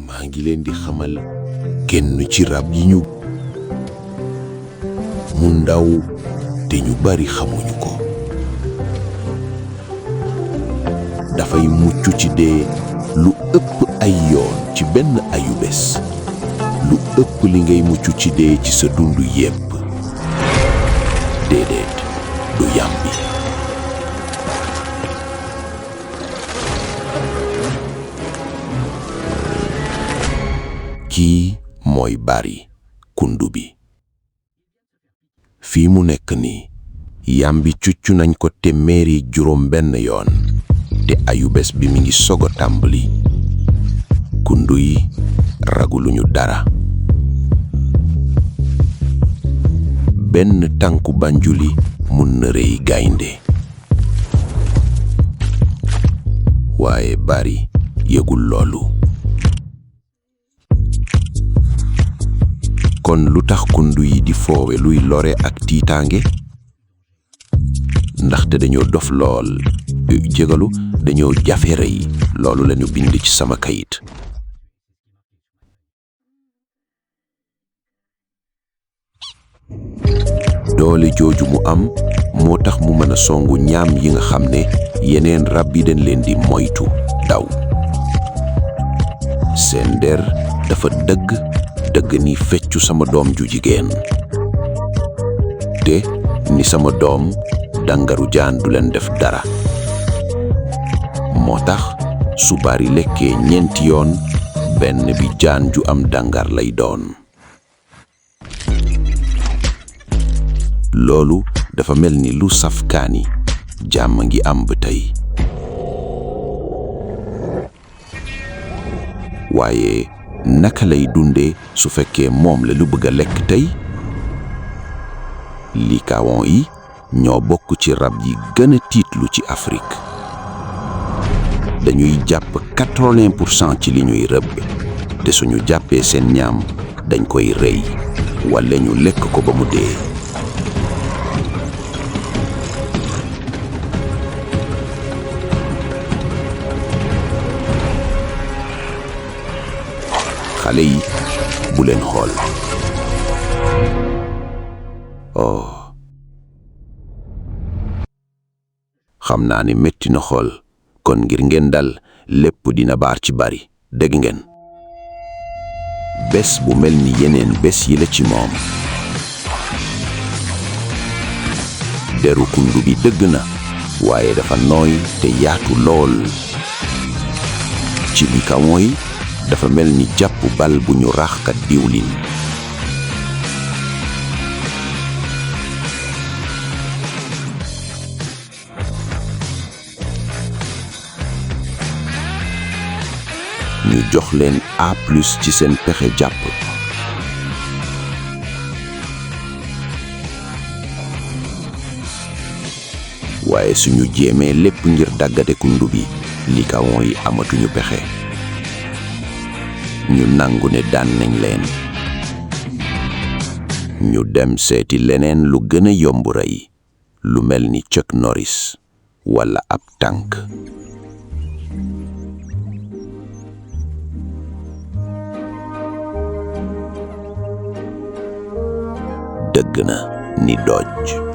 maa ngi leen di xamal kenn ci rab yi ñu mu ndaw te ñu bari xamuñu ko. dafay mucc ci dee lu ëpp ay yoon ci benn ayu bés, lu ëpp li ngay mucc ci dee ci sa dund yépp. déedéet du yàmbi. kii mooy Bari kundu bi. fii mu nekk nii yàmbi cucc nañ ko téeméeri juróom benn yoon te ayubés bi mi ngi sogo tàmbali. kundu yi raguluñu dara. benn tànku Banjuli mun na rëy gaynde. waaye Bari yëgul loolu. kon lu tax kundu yi di foowe luy lore ak tiitaange? ndaxte dañoo dof lool, jégalu dañoo jafe rëy. loolu lañu bind ci sama kayit. doole jooju mu am moo tax mu mën a songu ñaam yi nga xam ne yeneen rab yi dañ leen di moytu daw. seen der dafa dëgg ni feccu sama doom ju jigéen. te ni sama doom dangaru jaan du leen def dara. moo tax su Bari lekkee ñeenti yoon benn bi jaan ju am dangar lay doon. loolu dafa mel ni lu saf kaani. jàmm ngi am ba tey. waaye naka lay dundee su fekkee moom la lu bëgg a lekk tey? likawon yi ñoo bokk ci rab yi gën a tiitlu ci Afrique. dañuy jàpp 80% ci li ñuy rëbb te suñu jàppee seen ñaam dañ koy rey walla ñu lekk ko ba mu dee. xale yi bu leen xool. oh xam naa ne metti na xool. kon ngir ngeen dal lépp dina baar ci Bari. dégg ngeen? bés bu mel ni yeneen bés yi la ci moom. deru kundu bi dëgg na waaye dafa nooy te yaatu lool. ci likawon yi dafa mel ni jàpp bal bu ñu raxkat diwlin. ñu jox leen A+ ci seen pexe jàpp. waaye suñu jéemee lépp ngir daggate kundu bi likawon yi amatuñu pexe. ñu nangu ne daan nañ leen. ñu dem seeti leneen lu gën a yomb rey, lu mel ni Chuck Norris walla ab tànk. dëgg na ni doj.